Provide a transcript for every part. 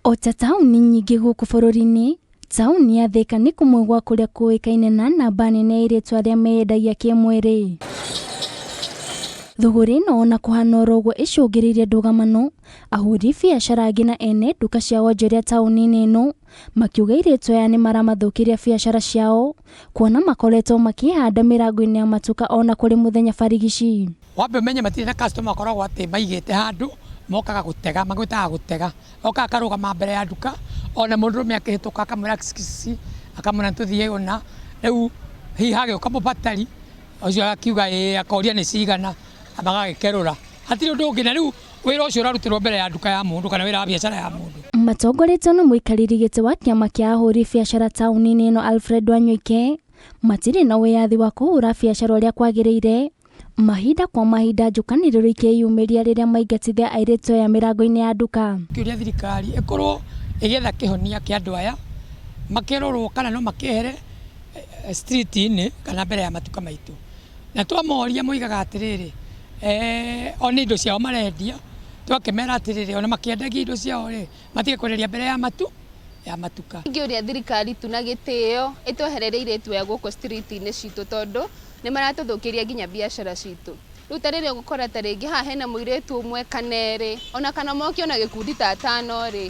O ta taũni nyingĩ gũkũ bũrũri-inĩ, taũni ya Thĩka nĩ kũmwe gwa kũrĩa kũĩkaine na namba nene ya airĩtu arĩa meyendagia kĩmwĩrĩ. Thũgũrĩ ĩno ona kũhana oro ũguo ĩcũngĩrĩirie ndũgamano, ahũri biacara angĩ na ene nduka cia wonjoria taũni-inĩ ĩno makiuga airĩtu aya nĩ maramathũkĩria biacara ciao kuona makoretwo makĩhanda mĩrango-inĩ ya matuka ona kũrĩ mũthenya barigici. Wambe ũmenye matirĩ na customer makoragwo atĩ maigĩte handũ mokaga gũtega, magwĩtaga gũtega. Oka akarũgama mbere ya nduka ona mũndũrũme akĩhĩtũka akamwĩra kici akamwĩra nĩtũthiĩ ũna. Rĩu hihi hagĩũka mũbatari ũcio agakiuga ĩĩ akoria nĩ cigana magagĩkerũra. Hatirĩ ũndũ ũngĩ na rĩu wĩra ũcio ũrarutĩrwo mbere ya nduka ya mũndũ kana wĩra wa biacara ya mũndũ. Matongoretio nĩ mũikarĩri gĩtĩ wa kĩama kĩa ahũri biacara taũni-inĩ ĩno Alfred Wanyoike, matirĩ na wĩyathi wa kũhũra biacara ũrĩa kwagĩrĩire. Mahinda kwa mahinda njũkanĩrĩro ikeyumĩria rĩrĩa maingatithia airĩtu aya mĩrango-inĩ ya nduka. Kĩũria thirikari ĩkorwo ĩgĩetha kĩhonia kĩa andũ aya, makĩrorwo kana no makĩehere street-inĩ kana mbere ya matuka maitũ. Na twamoria moigaga atĩrĩrĩ, o nĩ indo ciao marendia, twakĩmera atĩrĩrĩ ona makĩendagia indo ciao rĩ, matige kwenderia mbere ya matu ya matuka. Ingĩũria thirikari tu na gĩtĩo ĩtwehererie airĩtu aya gũkũ street-inĩ citũ tondũ nĩ maratũthũkĩria nginya biacara citũ. Rĩu ta rĩrĩa ũgũkora ta rĩngĩ haha hena mũirĩtu ũmwe kana erĩ, ona kana moke ona gĩkundi ta atano rĩ,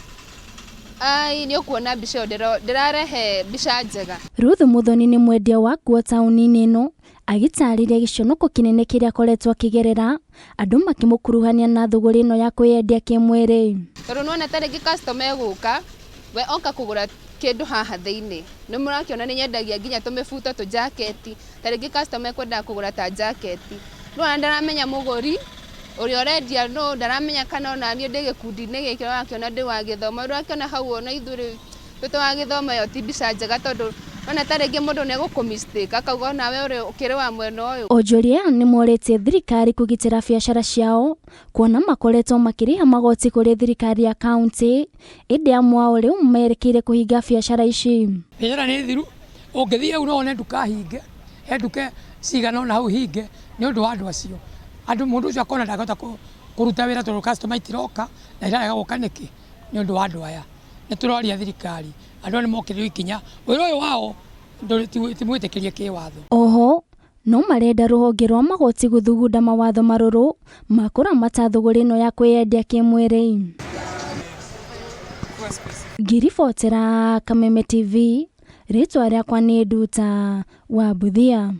ai nĩ ũkuona mbica ĩyo ndĩrarehe mbica njega. Ruth Muthoni nĩ mwendia wa nguo taũni-inĩ ĩno, agĩtarĩria gĩconoko kĩnene kĩrĩa akoretwo akĩgerera, andũ makĩmũkuruhania na thũgũrĩ ĩno ya kwĩyendia kĩmwĩrĩ. Tondũ nĩwona ta rĩngĩ customer egũka, we oka kũgũra kĩndũ haha thĩinĩ, nĩ mũrakĩona nĩ nyendagia nginya tũmĩbuto, tũjaketi, ta rĩngĩ customer ekwendaga kũgũra ta jaketi, rĩu ona ndaramenya mũgũri ũrĩa ũrendia nũ, ndaramenya kana ona niĩ ndĩ gĩkundi-inĩ gĩkĩ ũrakĩona ndĩ wa gĩthomo, rĩu ũrakĩona hau ona ithuĩ twĩ wa gĩthomo ĩyo ti mbica njega tondũ wona ta rĩngĩ mũndũ nĩ egũkũ mistake akauga onawe ũkĩrĩ wa mwena ũyũ. Onjoria aya nĩ morĩtie thirikari kũgitĩra biacara ciao kuona makoretwo makĩrĩha magoti kũrĩ thirikari ya kaunti, ĩndĩ amwe ao rĩu merekeire kũhinga biacara ici. Biacara nĩ thiru, ũngĩthiĩ hau no wone nduka hinge, he nduka cigana ũna hau hinge nĩ ũndũ wa andũ acio. Andũ mũndũ ũcio akona ndangĩhota kũruta wĩra tondũ customer itiroka na irarega gũka nĩkĩ? Nĩ ũndũ wa andũ aya. Nĩ tũroria thirikari andũ aya nĩ mokĩrĩrwo ikinya, wĩra ũyũ wao ti mwĩtĩkĩrie kĩwatho. Oho, no marenda rũhonge rwa magoti gũthugunda mawatho marũrũ ma kũramata thũgũrĩ ĩno ya kwĩyendia kĩmwĩrĩ. Ngĩribotera Kameme TV, rĩtwa rĩakwa nĩ Nduta wa Mbuthia.